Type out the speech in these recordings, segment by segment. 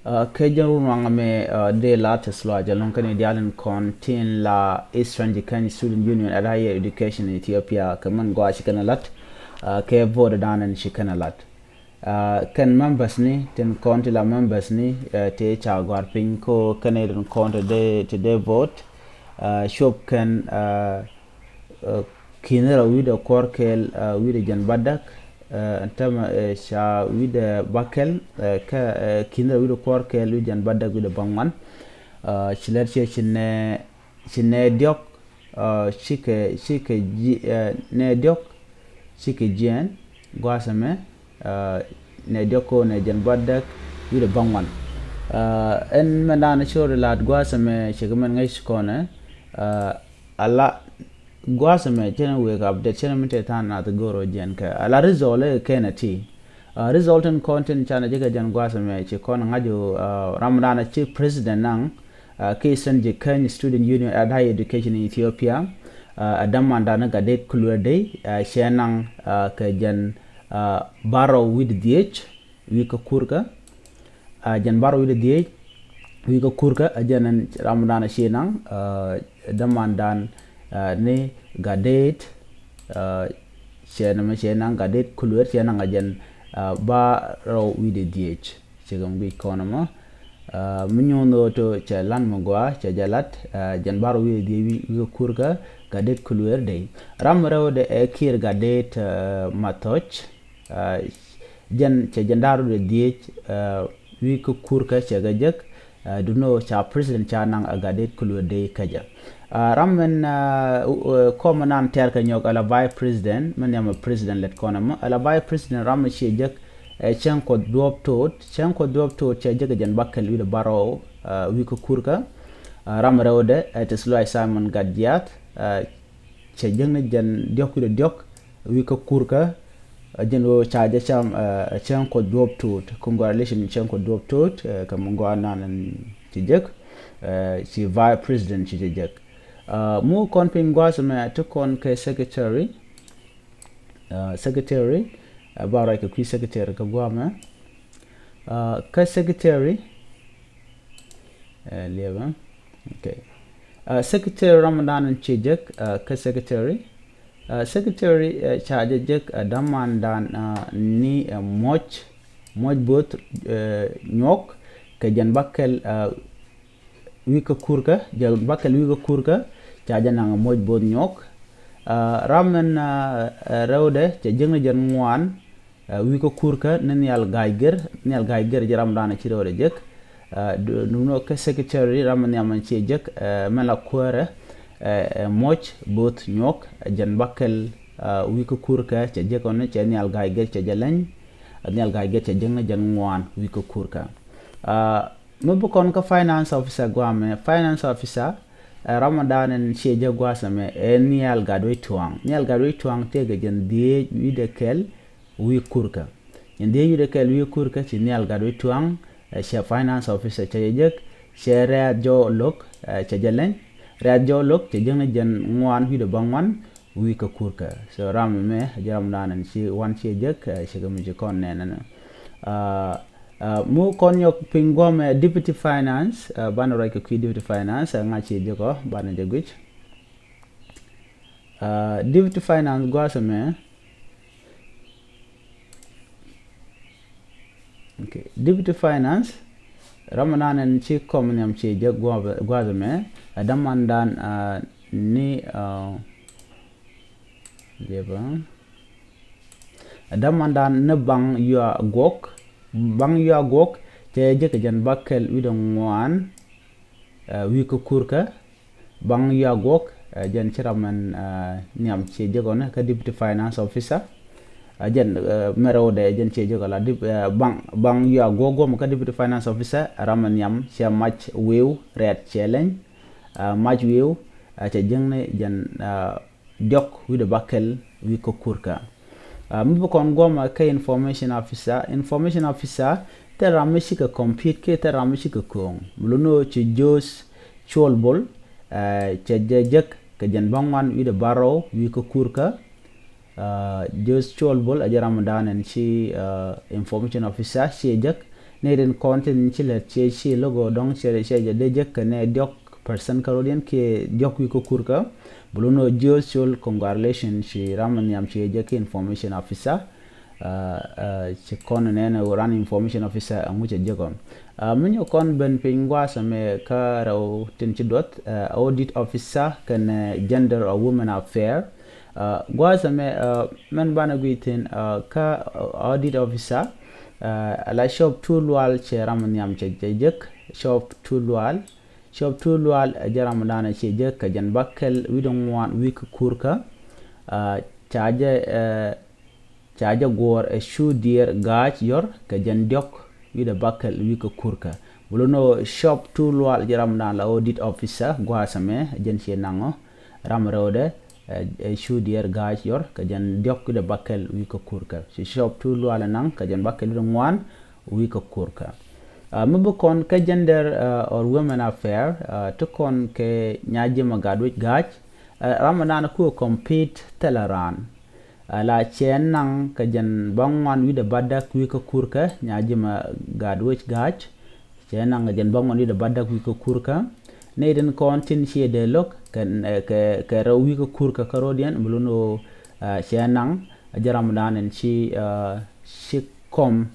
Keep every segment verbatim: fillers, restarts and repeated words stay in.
Kɛ jɛn run waŋ mɛ dee la tɛth lɔaac ɛlɔ̱ŋ kɛn i̱ diaal in kɔn tin la Eastern Jikäny Student Union at Higher Education in Ethiopia kɛ mɛn gɔaa ci kɛn ɛ la̱t kɛ vote dan in ci kɛn ɛ la̱t. Kɛn members ni tin kɔn ti la members ni tëë ca gɔ̱a̱r piny ko kɛn i̱ tin kɔn ti dee vote cuɔp kɛn ki̱n rɛw wi̱dɛ kuɔr kɛɛl wi̱dɛ jɛn bädäk. Ɛn tämɛ ca wi̱dɛ bäkɛl kä ki̱n rɛw wi̱dɛ kuɔr kɛɛl wi̱dɛ jɛn bädäk wi̱dɛ bäŋuan. Ci lɛt ciɛ ci nɛ ci nɛ diɔ̱k cikɛ cikɛ nɛ diɔ̱k cikɛ jiɛɛn gua̱a̱th ɛmɛ. Nɛ diɔ̱k ko nɛ jɛn bädäk wi̱dɛ bäŋuan. Ɛn mɛn da̱a̱n ci rɔ di la̱t gua̱a̱th ɛmɛ cɛ kɛ mɛn ŋäc kɔnɛ ala gua̱a̱th ɛmɛ cɛn wek update cɛn mi te tha̱a̱n nath go̱r ɔ jiɛn kɛ ala result ɛ kɛn ɛ ti. Result in kɔn tin canɛ jɛ kɛ jɛn gua̱a̱th ɛmɛ ci kɔn ŋa̱c ɔ ram dan ci president naŋ kɛ Eastern Jikäny Student Union at Higher Education in Ethiopia. Ɛ dämandan Gadet Kulwerde cɛ naŋ kɛ jɛn bärɔw wi̱dɛ dhiec wi̱i̱ kä kurkä. Jɛn bärɔw wi̱dɛ dhiec wi̱i̱ kä kurkä ɛ jɛn ram dan ci naŋ dämandan ni Gadet cɛ nɛmɛ cɛ naŋ Gadet Kulwer cɛ naŋ ɛ jɛn bärɔw wi̱dɛ dhiec. Cɛ kɛ mi guic kɔn ɛmɔ mi nyuun ɣöö to cɛ lan mi gɔaa cɛ jɛ lat. Jɛn bärɔw wi̱dɛ dhiec wi̱i̱ kä kurkä Gadet Kulwer dey ram rɛwdɛ ɛ Kiir Gadet Mathɔc. Jɛn cɛ jɛn da̱r wi̱dɛ dhiec wi̱i̱ kä kurkä cɛ kɛ jek. Duno ca president ca naŋ ɛ Gadet Kulwer dey kä jɛ. Ram mɛn kɔm nan tɛr kɛ nyɔk ala vice president mɛn yamɛ president lɛt kɔn ɛmɔ ala vice president ram mɛ ciɛ jek. Cäŋ Kuɔth Duɔp Toot cäŋ Kuɔth Duɔp Toot cɛ jek ɛ jɛn bäkɛl wi̱dɛ bärɔw wi̱i̱ kä kurkä. Ram rɛwdɛ ɛ tɛth lɔaac Simon Gatjiath cɛ jek ni jɛn diɔ̱k wi̱dɛ diɔ̱k wi̱i̱ kä kurkä. Jɛn ɣöö ca jɛ cam cäŋ Kuɔth Duɔp Toot congratulation cäŋ Kuɔth Duɔp Toot kɛ mi gɔaa nan ci jek. Ci vice president ci jɛ jek. Mu kɔn piny gua̱a̱th ɛmɛ ti kɔn kɛ secretary. Secretary ba ruac kɛ kui̱ secretary kä gua̱a̱th ɛmɛ. Kä secretary liɛbä. Okay. Secretary ram dan in ci jek kä secretary. Secretary ca jɛ jek dämandan ni muɔc muɔc both nyuɔk kɛ jɛn bäkɛl wi̱i̱ kä kurkä jɛn bäkɛl wi̱i̱ kä kurkä. Ca jɛ naŋ muɔc both nyuɔk. Ram mɛn rɛwdɛ cɛ jek ni jɛn ŋuan wi̱i̱ kä kurkä ni Nhial Ga̱a̱c Gɛr Nhial Ga̱a̱c Gɛr jɛ ram dan ci rɛwdɛ jek. Duno kä secretary ram mɛn nhiam mɛn ciɛ jek mɛn la kuäärɛ muɔc both nyuɔk jɛn bäkɛl wi̱i̱ kä kurkä cɛ jek ɔni cɛ Nhial Ga̱a̱c Gɛr cɛ jɛ leny. Nhial Ga̱a̱c Gɛr cɛ jek ni jɛn ŋuan wi̱i̱ kä kurkä. Mi bi kɔn kä finance officer guamɛ finance officer ɛ ram mɛ dan in ciɛ jɛ gua̱a̱th ɛmɛ ɛ Nhial Gatwec Tuaŋ Nhial Gatwec Tuaŋ tëëkɛ jɛn dhieec wi̱dɛ kɛl wi̱i̱ kurkä. Jɛn dhieec wi̱dɛ kɛl wi̱i̱ kurkä ci Nhial Gatwec Tuaŋ ɛ cɛ finance officer cɛ jɛ jek. Cɛ Rɛ̈th Jɔw Lo̱k cɛ jɛ leny. Rɛ̈th Jɔw Lo̱k cɛ jek ni jɛn ŋuan wi̱dɛ bäŋuan wi̱i̱ kä kurkä. So ram mɛ jɛ ram dan in ci wan ciɛ jek cɛ kɛ mi ci kɔn nɛn ɛn. Mu kɔn nyɔk piny guɔmɛ deputy finance banɛ ruac kɛ kui̱ deputy finance ŋa̱c ciɛ jek ɔ banɛ jɛ guic. Deputy finance gua̱a̱th ɛmɛ. Okay. Deputy finance ram mɛ nan ɛn ci kɔm nhiam ciɛ jek gua̱a̱th ɛmɛ ɛ dämandan ni liɛbä. Ɛ dämandan ni Baŋ Yua Guɔk Baŋ Yua Guɔk cɛ jek ɛ jɛn bäkɛl wi̱dɛ ŋuan wi̱i̱ kä kurkä. Baŋ Yua Guɔk ɛ jɛn ci ram mɛn nhiam ciɛ jek ɔni kä deputy finance officer. Ɛ jɛn mɛ rɛwdɛ ɛ jɛn ciɛ jek ɔ la Baŋ Yua Guɔk guɔmɛ kä deputy finance officer ɛ ram mɛ nhiam ciɛ Mac Wi̱i̱w Rɛ̈th cɛ leny. Mac Wi̱i̱w cɛ jek ni jɛn diɔk wi̱dɛ bäkɛl wi̱i̱ kä kurkä. Mi bi kɔn guɔmɛ kä information officer information officer thil ram mi cikɛ compete kiɛ thil ram mi cikɛ kööŋ mi luni ɣöö ci Josh Cuɔl Bol. Cɛ jɛ jek kɛ jɛn bäŋuan wi̱dɛ bärɔw wi̱i̱ kä kurkä. Josh Cuɔl Bol ɛ jɛ ram dan ɛn ci information officer ciɛ jek. Ni rin kɔn tin ci lät ciɛ ci logo dɔŋ ciɛ ciɛ jɛ dee jek kɛ nɛ diɔk percent kä rodiɛn kiɛ diɔk wi̱i̱ kä kurkä. Bulu nɔ jiöth col congratulation ci ram nhiam ciɛ jek ki information officer. Ci kɔn nɛn ran information officer aŋu cɛ jek ɔ. Mi nyɔ kɔn ben piny guasɛ mɛ kä rɛw tin ci duɔth, audit officer kɛnɛ gender or women affair. Guasɛ mɛ mɛn banɛ gui thin kä audit officer. Ala shop tu lual cɛ ram nhiam cɛ jek shop tu lual. Shop tu lual ɛ jɛ ram danɛ cɛ jek kɛ jɛn bakɛl wi̱dɛ ŋuan wi̱k kurkä. Ca jɛ ca jɛ guɔ̱ɔ̱r ɛ cu diɛɛr ga̱a̱c yɔr kɛ jɛn diɔ̱k wi̱dɛ bakɛl wi̱k kurkä. Bulu nɔ shop tu lual jɛ ram dan la audit officer guasɛ mɛ jɛn ciɛ naŋɔ ram rɛwdɛ ɛ cu diɛɛr ga̱a̱c yɔr kɛ jɛn diɔ̱k wi̱dɛ bakɛl wi̱k kä kurkä. Ci shop tu lual ɛ naŋ kɛ jɛn bakɛl wi̱dɛ ŋuan wi̱k kä kurkä. Mi bi kɔn kä gender or women affair ti kɔn kɛ nya jimɛ gat wec ga̱a̱c. Ram ɛ nan ku compete thilɛ raan. Ala cɛ naŋ kɛ jɛn ba ŋuan wi̱dɛ ba däk wi̱k kä kurkä nya jimɛ gat wec ga̱a̱c. Cɛ naŋ kɛ jɛn ba ŋuan wi̱dɛ ba däk wi̱k kä kurkä. Nɛy tin kɔn tin ciɛ dee lo̱k kɛ rɛw wi̱k kä kurkä kä rodiɛn mi lun ɣöö cɛ naŋ a jɛ ram dan in ci ci kɔm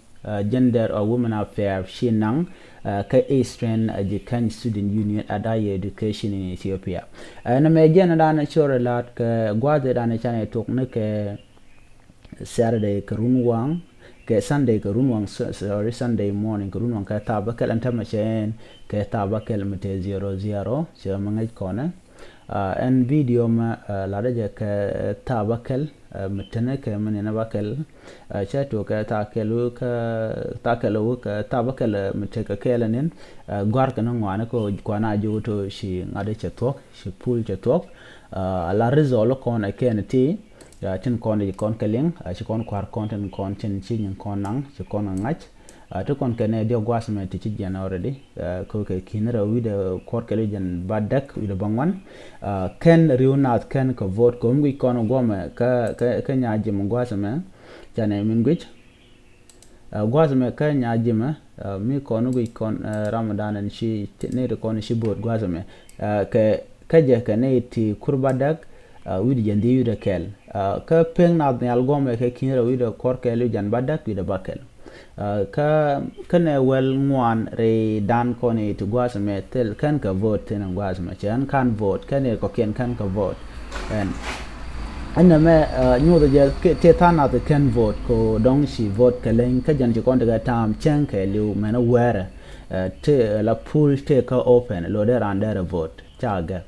gender or women affair ci naŋ kä Eastern Jikany Student Union at Higher Education in Ethiopia. Nɛ mɛ jɛn dan cɔr lat kɛ gua̱dhi dan canɛ tok ni kɛ Saturday kɛ run waŋ kɛ Sunday kɛ run waŋ, sorry, Sunday morning kɛ run waŋ kɛ thaap bäkɛl ɛn tämɛ cɛ ɛn kɛ thaap bäkɛl mi te zero zero cɛ mi ŋäc kɔnɛ. Ɛn video mɛ latdä jɛ kɛ thaap bäkɛl mi tenɛ kɛ mi ninɛ bäkɛl. Cɛ tuɔk kɛ thaap kɛl wä kɛ thaap kɛl wä kɛ thaap bäkɛl mi tekɛ kɛɛl ɛn in gua̱r kɛ ni ŋɔaani kɛ kuana ji̱ wä to ci ŋa̱t cɛ thuɔ̱k ci pul cɛ thuɔ̱k. Ala result kɔn ɛ kɛn ti tin kɔn di kɔn kɛ liŋ ci kɔn kua̱r kɔn tin kɔn tin ci nyin kɔn naŋ ci kɔn ŋa̱c. Ti kɔn kɛ nɛ diɔk gua̱a̱th mɛ ti ci jiɛn already. Kɛ kɛ ki̱n rɛw wi̱dɛ kuɔr kɛl wi̱dɛ jɛn ba däk wi̱dɛ ba ŋuan. Kɛn riw nath kɛn kɛ vote kɛ wum guic kɔn guɔmɛ kä nya jim gua̱a̱th mɛ. Canɛ min guic gua̱a̱th mɛ kä nya jimɛ mi kɔn guic kɔn Ramadan ɛn ci nɛ ti kɔn ci vote gua̱a̱th mɛ. Kɛ kä jɛ kɛ nɛ ti kur ba däk wi̱dɛ jɛn dhiec wi̱dɛ kɛl. Kä pek nath nhial guɔmɛ kɛ ki̱n rɛw wi̱dɛ kuɔr kɛl wi̱dɛ jɛn ba däk wi̱dɛ ba kɛl. Kä kɛnɛ wäl ŋuan rɛy dan kɔn i̱ ti gua̱a̱th mɛ thil kɛn kɛ vote thin in gua̱a̱th mɛ cɛ ɛn kan vote kɛn i̱ kɔkiɛn kɛn kɛ vote. Ɛn ɛn nɛ mɛ nyuuth jɛ ti than nath kɛn vote ko dɔŋ ci vote kɛ leny kä jɛn ci kɔn ti kɛ ta̱a̱m cɛŋ kɛ liw mɛn wɛrɛ ti la pool ti kä open lo dee ran dee rɛ vote ca gɛ.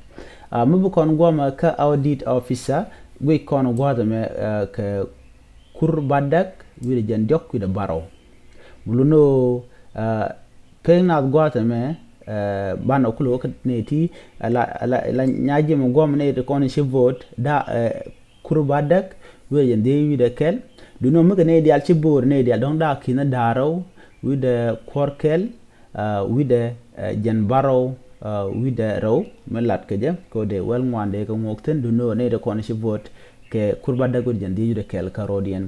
Mi bi kɔn guɔmɛ kä audit officer guic kɔn gua̱a̱th mɛ kɛ kur ba däk wi̱dɛ jɛn diɔ̱k wi̱dɛ barɔw. Bulu ni ɣöö pek nath gua̱a̱th ɛmɛ banɛ kulɛ wä kä nɛy ti la nya jimɛ guɔ̱mɛ nɛy ti kɔn ci vote da kur ba däk wi̱dɛ jɛn dhiec wi̱dɛ kɛl. Duundɛ ɣöö mi kɛ nɛy diaal ci vote nɛy diaal dɔ̱ŋ da ki̱n da̱rɛw wi̱dɛ kuɔr kɛl wi̱dɛ jɛn barɔw wi̱dɛ rɛw mi lat kɛ jɛ kɛ wä dee wäl ŋuan dee kɛ ŋuɔk thi̱n duundɛ ɣöö nɛy ti kɔn ci vote kɛ kur ba däk wi̱dɛ jɛn dhiec wi̱dɛ kɛl kä ro̱diɛn.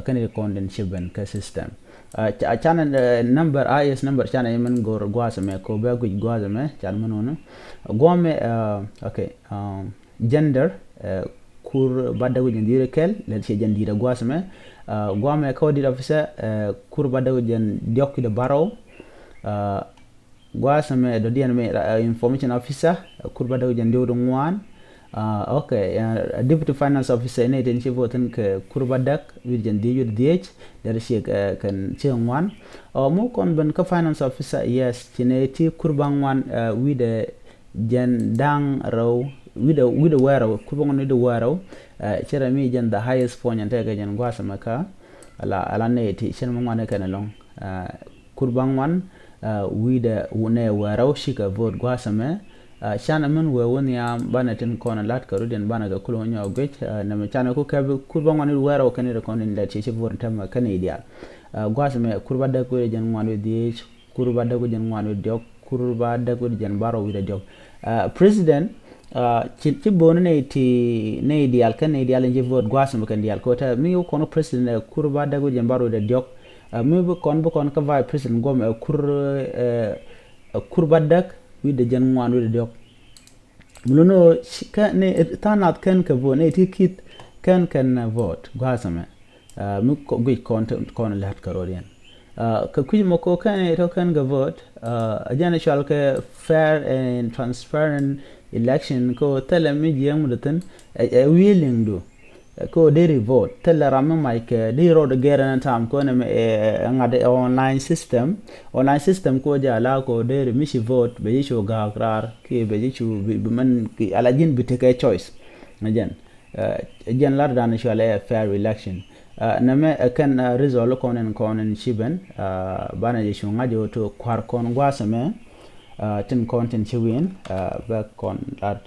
Kɛn i̱ kɔn den ci ben kä system. Canɛ number, highest number canɛ imɛn go̱r gua̱a̱th ɛmɛ kɛ bɛ guic gua̱a̱th ɛmɛ can mɛn wunä guɔmɛ. Okay. Gender, kur ba däk wi̱dɛ jɛn dhiec wi̱dɛ kɛl lɛl ci jɛn dhiec wi̱dɛ gua̱a̱th ɛmɛ. Guɔmɛ kä audit officer kur ba däk wi̱dɛ jɛn diɔ̱k wi̱dɛ barɔw. Gua̱a̱th ɛmɛ dɔ̱diɛn mɛ information officer kur ba däk wi̱dɛ jɛn diɔ̱k wi̱dɛ ŋuan. Okay. Deputy finance officer inɛ tin ci vote thi̱n kɛ kur ba däk wi̱dɛ jɛn dhiec wi̱dɛ dhiec. Dɛr ci kɛn ci ŋuan. Mu kɔn ben kä finance officer, yes, ci nɛ ti kur ba ŋuan wi̱dɛ jɛn da̱ŋ rɛw wi̱dɛ wi̱dɛ wɛrɛw kur ba ŋuan wi̱dɛ wɛrɛw. Ci rɛ mi jɛn the highest point ɛn tekɛ jɛn gua̱a̱th ɛmɛ kä ala ala nɛ ti cɛn mi ŋuan kɛn ɛlɔ̱ŋ. Kur ba ŋuan wi̱dɛ nɛ wɛrɛw cikɛ vote gua̱a̱th ɛmɛ. Canɛ min wee wä nhiam banɛ tin kɔn lat kɛ rut in banɛ kɛ kulɛ wä nyɔk guic nɛmɛ canɛ ku kɛp kur ba ŋuan wi̱dɛ wɛrɛw kɛn i̱ rɛ kɔn in lɛt ci ci vote tɛmɛ kɛn i̱ diaal. Gua̱a̱th ɛmɛ kur ba däk wi̱dɛ jɛn ŋuan wi̱dɛ dhiec, kur ba däk wi̱dɛ jɛn ŋuan wi̱dɛ diɔ̱k, kur ba däk wi̱dɛ jɛn barɔw wi̱dɛ diɔ̱k. President ci ci bo̱o̱ni nɛy ti nɛy diaal kɛn nɛy diaal in ci vote gua̱a̱th ɛmɛ kɛn diaal kɛ wä tɛ mi wä kɔn president ɛ kur ba däk wi̱dɛ jɛn barɔw wi̱dɛ diɔ̱k. Ɛ mi bi kɔn bi kɔn kä vice president guɔm ɛ kur, ɛ kur bädäk wi̱cdɛ jiɛn ŋuan wi̱cdɛ diɔ̱k. Mi lo̱n ɣöö kä ni tha̱a̱ŋ nath kɛn kɛ vote ni ti kith kɛn kɛn vote gua̱a̱th ɛmɛ. Mi guic kɔn kɔn lät kɛ ro̱diɛn. Kɛ kui̱c mɔ ko kɛn ni tɔ kɛn kɛ vote, a jɛn cual kɛ fair and transparent election ko thilɛ mi jiɛɛŋ mi dee thi̱n ɛ willing du. Ko deri vote thilɛ ram mi mac kɛ di road gɛr ɛn tam ko nɛ mɛ ŋa̱t ɛ online system. Online system ko jɛ ala ko deri mi ci vote bɛ ji̱ cu ga̱a̱k raar ki bɛ ji̱ cu bi mɛn ki ala ji̱n bi tekɛ choice. Ɛ jɛn ɛ jɛn lar dan cual ɛ fair election. Nɛ mɛ ɛ kɛn result kɔn in kɔn in ci ben banɛ ji̱ cu ŋa̱c ɛ to kua̱r kɔn gua̱a̱th ɛmɛ tin kɔn tin ci win bɛ kɔn lat.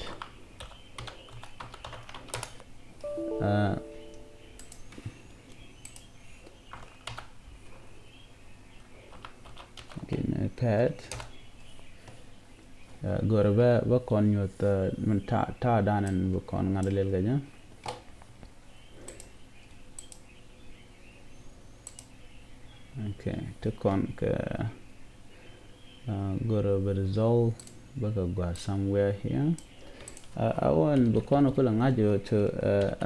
Pɛt. Gör bä bä kɔn nyuɔth min ta ta danɛn bä kɔn ŋa̱t lel gɛjä. Okay, ti kɔn kɛ gör bä result bä kɛ gua somewhere here. A wän bä kɔn kulɛ ŋa̱c jɛ to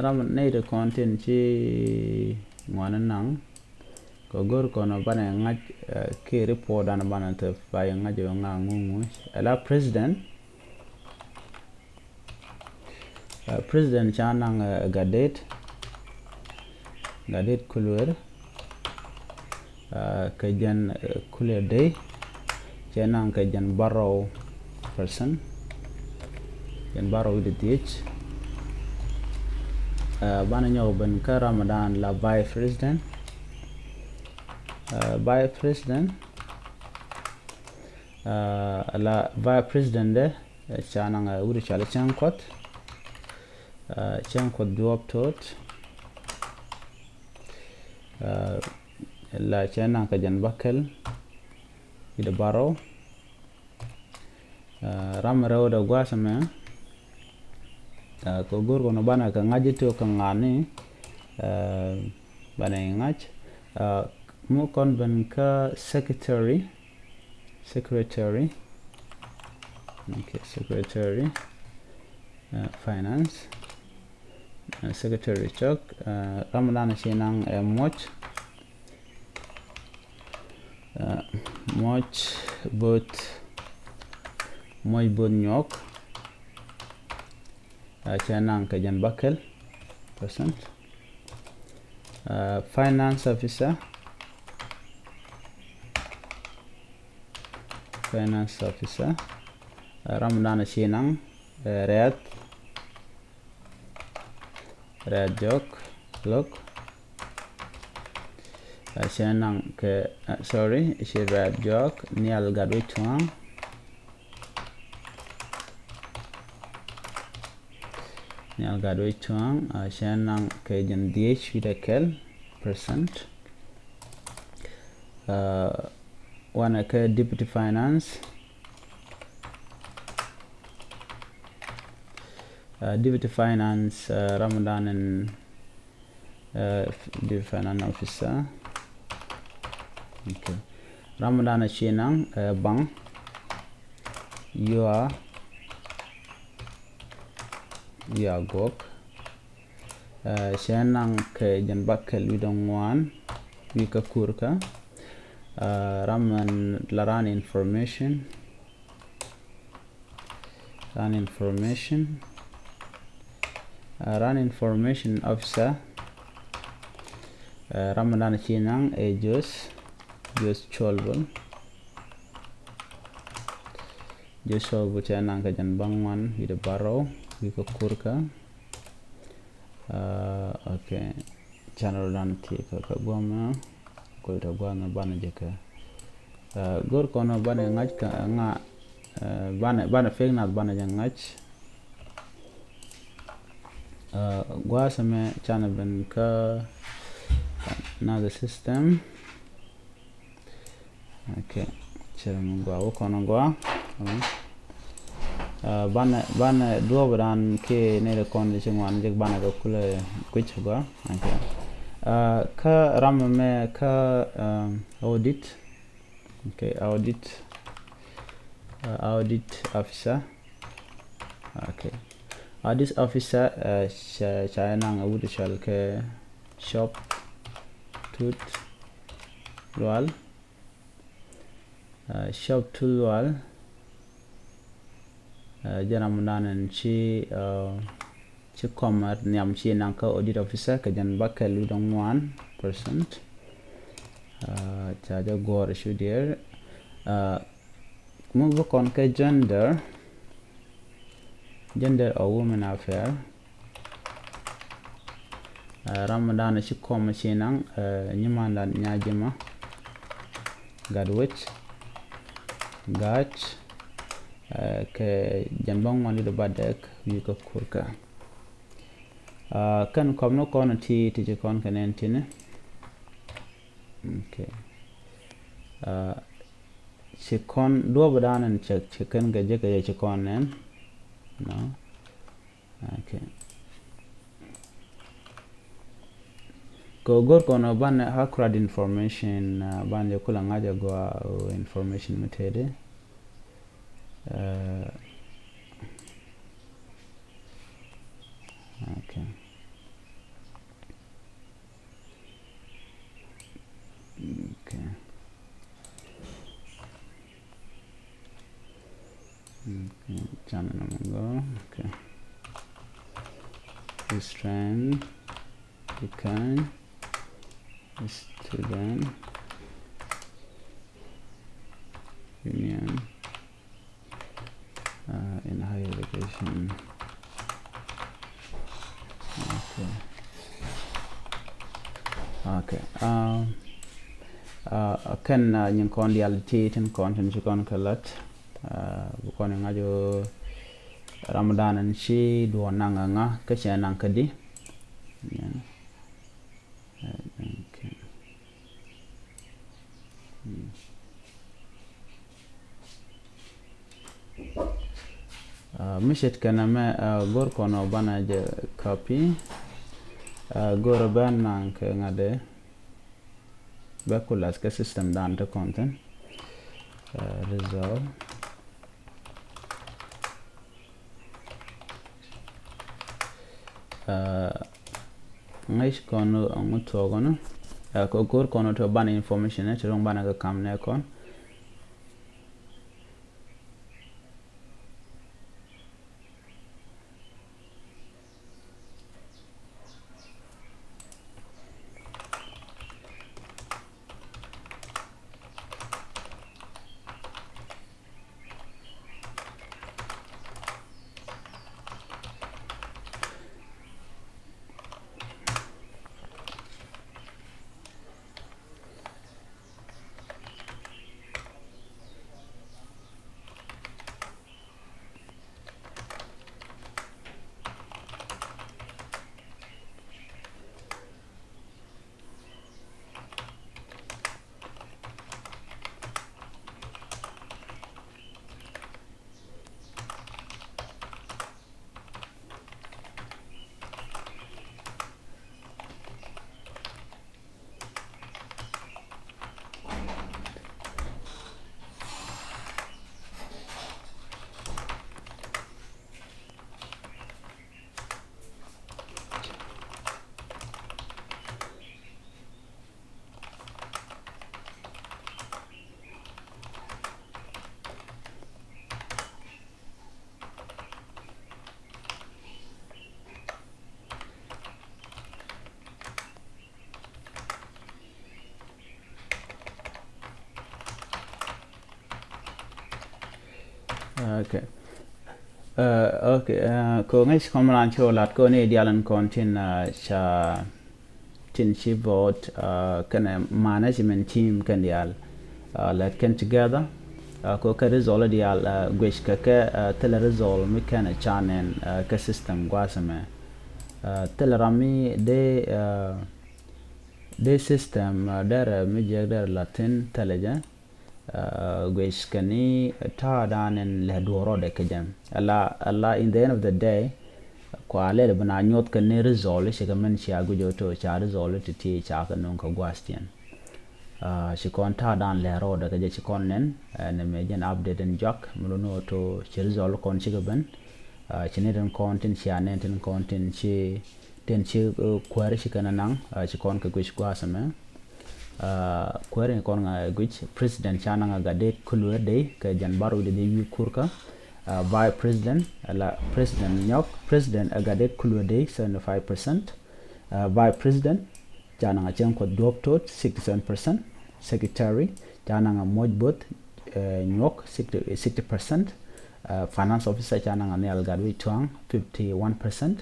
ram ney ti kɔn tin ci ŋuan naŋ. Kɛ gör kɔn banɛ ŋa̱c ki report dan banɛ te pay ŋa̱c ŋa ŋuŋu. Ɛla president. President ca naŋ Gadet. Gadet Kulwer. Kɛ jɛn Kulwer Day. Cɛ naŋ kɛ jɛn bärɔw percent. Jɛn bärɔw wi̱cdɛ dhiec. Banɛ nyɔk ben kä Ramadan la vice president. Vice president. La vice president dɛ ca naŋ wi̱cdɛ cɔal Cäŋ Kuɔth. Cäŋ Kuɔth Duɔp Tot. La cɛ naŋ kɛ jɛn bäkɛl wi̱cdɛ bärɔw. Ram rɛw dɛ gua̱a̱th ɛmɛ. Kɛ go̱r kɔn banɛ kɛ ŋa̱c ji̱ tëë kɛ ŋa̱ni. Banɛ ŋa̱c mi kɔn ben kä secretary. Secretary. Okay, secretary. Finance. Secretary cɔk. Ram dan ci naŋ ɛ muɔc. Muɔc both. Muɔc both nyuɔk. Cɛ naŋ kɛ jɛn bäkɛl percent. Finance officer. Finance officer. Ram dan ci naŋ rɛth. Rɛth jɔk lo̱k. Cɛ naŋ kɛ sorry ci rɛth jɔk Nhial Gatwec Tuaŋ. Nhial Gatwec Tuaŋ. Cɛ naŋ kɛ jɛn dhiec wi̱cdɛ kɛl percent. Wanɛ kɛ deputy finance. Deputy finance Ramadan in deputy finance officer. Okay. Ramadan a ci naŋ baŋ yua yua gok. Cɛ naŋ kɛ jɛn bäkɛl wi̱cdɛ ŋuan wi̱i̱ kä kurkä. Ram ɛn la ran information. Ran information. Ran information officer. Ram ɛn dan ci naŋ ɛ Jos Jos Colbol. Jos Colbol cɛ naŋ kɛ jɛn bäŋuan wi̱cdɛ bärɔw wi̱i̱ kä kurkä. Okay. Canɛ rɔ dan ti kɛ kɛ guam. Kɔ ita guam banɛ jɛ kɛ. Gör kɔn banɛ ŋa̱c kɛ ŋa. Banɛ banɛ fake nath banɛ jɛ ŋa̱c. Gua̱a̱th ɛmɛ canɛ ben kä another system. Okay. Cɛ mi gua wä kɔn gua. Banɛ banɛ duɔp dan ki ni ri kɔn di ci ŋuan jik banɛ kɛ kulɛ kuic gua. Okay. Kä ram mɛ kä audit. Okay, audit, audit officer. Okay, audit officer. Ca naŋ a wut cɔal kɛ Shop Tut Lual. Shop Tut Lual. Jɛ ram dan ɛn ci ci kɔm nhiam ci naŋ kä audit officer kɛ jɛn bakɛl wi̱dɛ ŋuan percent. Ca jɛ guɔr cu diɛɛr. Muk bi kɔn kɛ gender. Gender or women affair. Ram dan ci kɔm ci naŋ nyimandan nya jima. Gatwec. Gac. Kɛ jɛn bä ŋuan wi̱dɛ ba dɛk wi̱i̱ kä kurkä. Kɛn kɔm ni kɔn ti ti ci kɔn kɛ nɛn tini. Okay. Ci kɔn duɔp dan ɛn cɛ ci kɛn kɛ jɛ kɛ jɛ ci kɔn nɛn. No. Okay. Kɛ go̱r kɔn banɛ accurate information, banɛ kulɛ ŋa̱c a gɔaa information mi tëëdi. Okay. Okay. Okay, channel number go. Okay. Strength, decline, student, union, in higher education. Okay. Okay. Kɛn nyin kɔn dial ti tin kɔn tin ci kɔn kɛ lat. Bi kɔn ŋa̱c ram dan ɛn ci duɔ naŋ ŋa kä cɛ naŋ kä di. Mi ce̱tkɛ nɛmɛ go̱r kɔn ɔ banɛ jɛ copy. Go̱r ɔ bɛ naŋ kɛ ŋa̱dɛ bɛ ku lath kɛ system dan ti kɔn thin. Result. Ŋäc kɔn ŋu thuɔk kɔn kɛ go̱r kɔn ti banɛ information ti ruŋ banɛ kɛ kam nɛ kɔn. Okay. Okay. Ko ŋäc kɔn ran ci wä lat ko ni dial in kɔn tin ca tin ci vote kɛnɛ management team kɛn dial lɛt kɛn together. Ko kɛ result dial guic kɛ kɛ thilɛ result mi kɛn ca nɛn kɛ system gua̱a̱th ɛmɛ. Thilɛ ram mi dee dee system derɛ mi jiɛk derɛ la thin thilɛ jɛ. Guic kɛn ni ta̱a̱ dan in lɛ duɔrɔ dɛ kɛ jɛ. Ala ala in the end of the day Kua lɛl bi na nyuɔth kɛ ni result, cikɛ mɛn cia guic ɔ to ca result ti ti ca kɛ nuŋ kɛ gua̱a̱th tiɛn. Ci kɔn ta̱a̱ dan lɛr rɔɔdɛ kɛ jɛ ci kɔn nɛn, ɛ, ni mɛ jɛn update in juak mi lo ni ɔ to ci result kɔn cikɛ ben. Ci ni tin kɔn tin cia nɛn tin kɔn tin ci, tin ci, ɛ, kuäär ci kɛn naŋ, ɛ, ci kɔn kɛ guic gua̱a̱th ɛmɛ. Kuäär in kɔn ŋa guic, president ca naŋ a gat dee kulɛ dee kɛ jɛn bar wi̱dɛ dee wi̱i̱ kurkä. Vice president, ala president nyɔk, president a gat dee kulɛ dee seventy five percent. Vice president ca naŋ a cieŋ kuɔth duɔp tot sixty seven percent. Secretary ca naŋ a muɔc both, ɛ, nyuɔk sixty, sixty percent. Finance officer ca naŋ a nhial gat wi̱i̱ tuaŋ fifty one percent.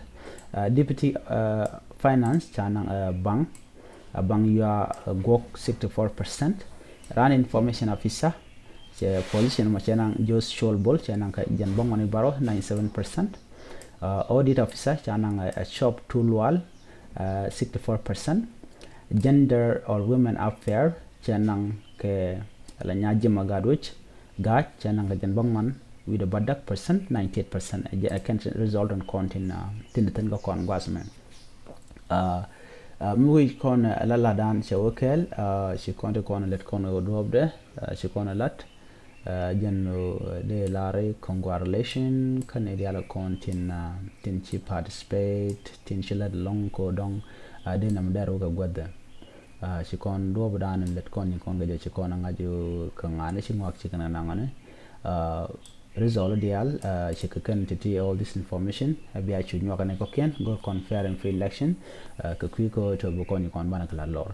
Deputy, ɛ, finance ca naŋ a baŋ, a baŋ yua, ɛ, guɔk sixty four percent. Ran information officer cɛ position mɔ cɛ naŋ Jos Shol Bol cɛ naŋ kɛ jɛn baŋ wani baro ninety seven percent. Audit officer ca naŋ a, a Shop Tulwal, sixty four percent. Gender or women affair cɛ naŋ kɛ la nya jima gat wi̱c gat cɛ naŋ kɛ jɛn baŋ wan wi̱dɛ badak percent ninety eight percent. Ɛ kɛn result in kɔn tin, tin tin kɛ kɔn gua̱a̱th mɛ. Mi wi̱c kɔn, ɛ, la la dan cɛ wä kɛɛl, ci kɔn ti kɔn lɛt kɔn wä duɔpdɛ, ci kɔn lat. Jɛn dee lari congratulation kä ni dial kɔn tin, tin ci participate, tin ci lɛt lɔŋ ko dɔŋ, dee nam dɛr wä kɛ guädhɛ. Ci kɔn duɔp dan lɛt kɔn ni kɔn kɛ jɛ ci kɔn a ŋa̱c kɛ ŋa̱ni ci ŋuak ci kɛn a naŋɔni. Result dial, ci kɛ kɛn ti ti all this information, bia cu nyuak ni kɔkiɛn gor kɔn fair and free election. Kɛ kui̱ ko to bi kɔn ni kɔn banɛ kɛ la lɔr.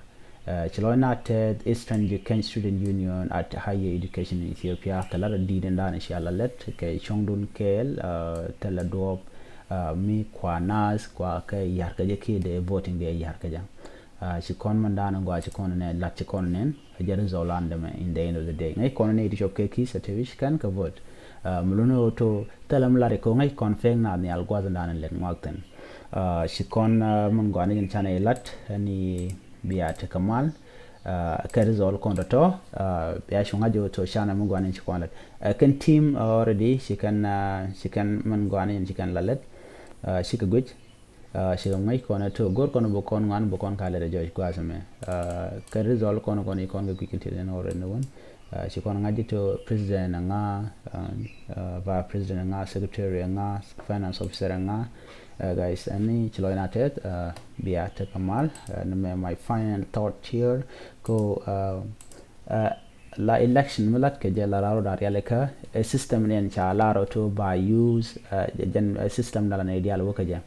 Ci lɔc na tɛth Eastern Jikany Student Union at Higher Education in Ethiopia kɛ lat a di̱i̱t in dan ci a la lɛt kɛ cuɔ̱ŋdun kɛɛl, thilɛ duɔp mi kua naath kua kɛ ya̱r kɛ jɛ kiɛ dee voting dee ya̱r kɛ jɛ. Ci kɔn mɛn dan gua ci kɔn nɛ lat ci kɔn nɛn a jɛ result an dɛmɛ in the end of the day. Ŋäc kɔn nɛ ti cop kɛ ki̱th a te wi̱c kɛn kɛ vote. Mi luni ɣöö to thilɛ mi lat ikɔ ŋäc kɔn fɛk na nhial gua̱th in dan in lɛt ŋuak thin. Ci kɔn mɛn gua ni jɛn canɛ ilat ni bia tekɛ mal. Kɛ result kɔn tɔtɔ bia cu ŋa̱c jɛ ɣöö to canɛ mi gua ni ci kɔn lat. Kɛn team already ci kɛn, ci kɛn mɛn gua ni jɛn ci kɛn la lɛt. Cikɛ guic. Ci kɛ ŋäc kɔn ɛ to go̱r kɔn bä kɔn ŋuan bä kɔn ka lɛt ɛ jɔc gua̱a̱th ɛmɛ. Kɛ result kɔn kɔn i̱ kɔn kɛ kui̱c kɛn ti den ɣɔr ɛn wän. Ci kɔn ŋa̱c ji̱ to president ɛ ŋa, vice president ɛ ŋa, secretary ɛ ŋa, finance officer ɛ ŋa. Guys, ɛn ni ci lɔc na tɛth bia tekɛ mal. Ni mɛ my final thought here ko la election mi lat kɛ jɛ la raro da rialikä ɛ system ni ɛn ca laro to ba use. Jɛn system dala ni dial wä kɛ jɛ.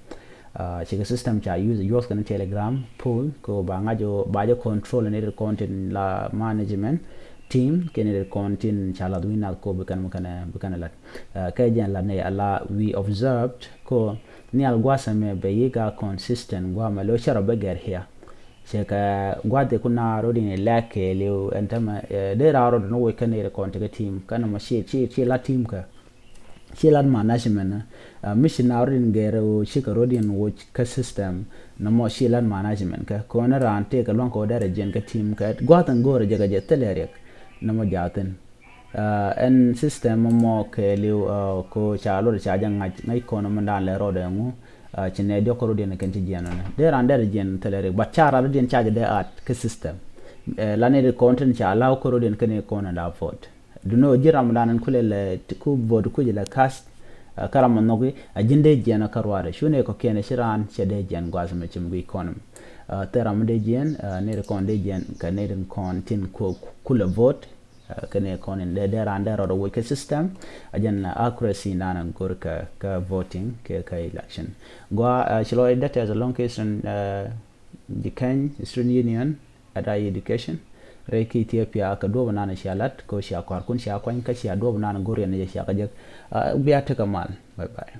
Cikɛ system ca use use kɛn Telegram pool ko ba ŋa̱c ba jɛ control ni ri kɔn tin la management team kɛn ri kɔn tin ca la dhuin nath ko bi kɛn mi kɛn bi kɛn lat. Kɛ jɛn la ni ala we observed ko ni al guasɛ mɛ bɛ yi ga consistent gua mɛ lo cɛ rɔ bɛ gɛr here. Cɛ kɛ gua̱th ikun na rot in ilɛk kɛɛliw ɛn tämɛ dee ra rot ni woc kä nɛy ti kɔn ti kä team kä nɔmɔ ci ci ci la team kä ci la management. Mi ci na rot in gɛr wu ci kɛ rot in woc kä system nɔmɔ ci la management kä kɔn raan tëë kɛ luaŋ kɛ wä dɛr a jiɛn kä team kä gua̱th in go̱o̱r a jɛ kɛ jɛ thilɛ riɛk nɔmɔ jaathin. Ɛn system mɔ kɛɛliw ko ca lot ca jɛ ŋa̱c ŋäc kɔn mɛ dan lɛ rɔɔdɛ ŋu. Ci nɛ diɔk kɛ rɔɔdiɛn kɛn ci jiɛn nɛ dee ran dɛr jiɛn thilɛ rik but ca ran rɔɔdiɛn ca jɛ dee at kɛ system. La ni rik kɔn tin ca law kɛ rɔɔdiɛn kɛn kɔn da vote. Dunɛ ji̱ ram dan in kulɛ lɛ ku vote ku jɛ lɛ cast. Kä ram mɔ nhɔki a ji̱n dee jiɛn kä ruaadɛ cu nɛ kɔ kiɛn ci ran cɛ dee jiɛn gua̱th mɛ cim guic kɔn mɛ. Thil ram mɔ dee jiɛn ni rik kɔn dee jiɛn kɛ ni rik kɔn tin ku kulɛ vote. Kɛnɛ kɔn in dee dee ran dee rɔt a woc kɛ system. A jɛn accuracy in dan a gor kɛ kɛ voting kɛ kɛ election. Gua ci lɔ details along kɛ student, Jikany Student Union at Higher Education. Rɛy ki Ethiopia kɛ duɔp nan cia lat ko cia kɔr kun cia kuany kä cia duɔp nan gor yɛn cia kɛ jek. Bia tekɛ mal. Bye bye.